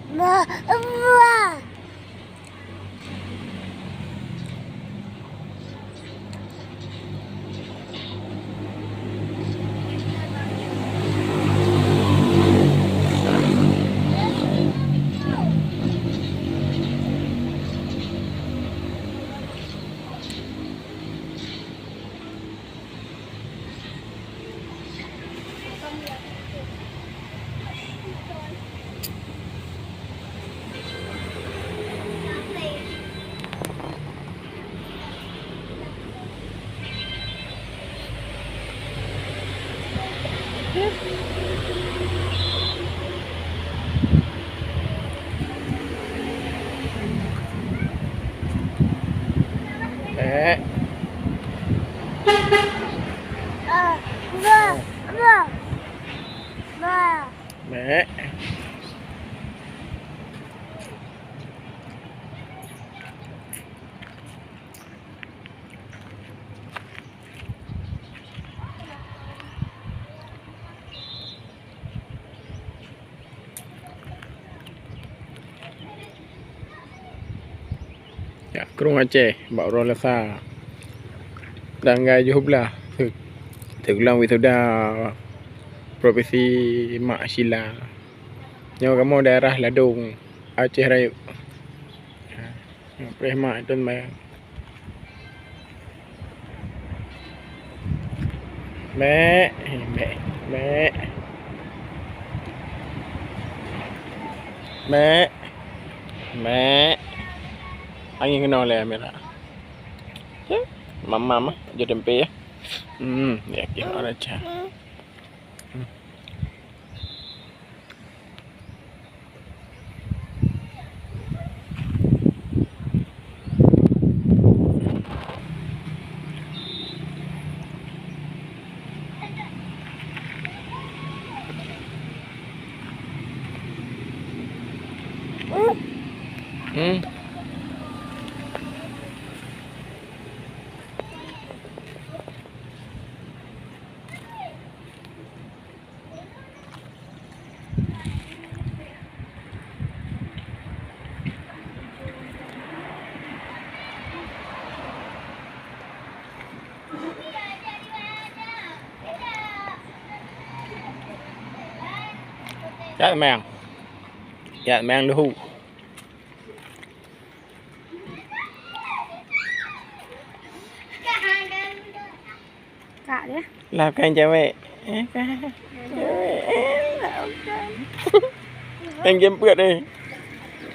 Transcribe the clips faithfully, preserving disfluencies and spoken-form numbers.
Ba, ba. Mek. Ba, ba, ba. Mek. Jak krueng Aceh bak uroe Selasa tanggai jeuhblah, teugulang wisuda profesi mak Sila. Nyoe kamoe daerah Ladong, Aceh Rayeuk. Preh mak itu bayang. Mek, mek, mek. Mek. Mek. Angén keunoe lé Amira. Mama mah, jeuet tempe ya. Hmm, ya, oke, orang cah. Hmm. Cak meng. Cak meng dulu. Kak dia. Lah bukan cewek. Eh, kan. Cewek. Eh, lah bukan. Main game peuet ni.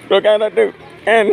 Bukan satu. Kan.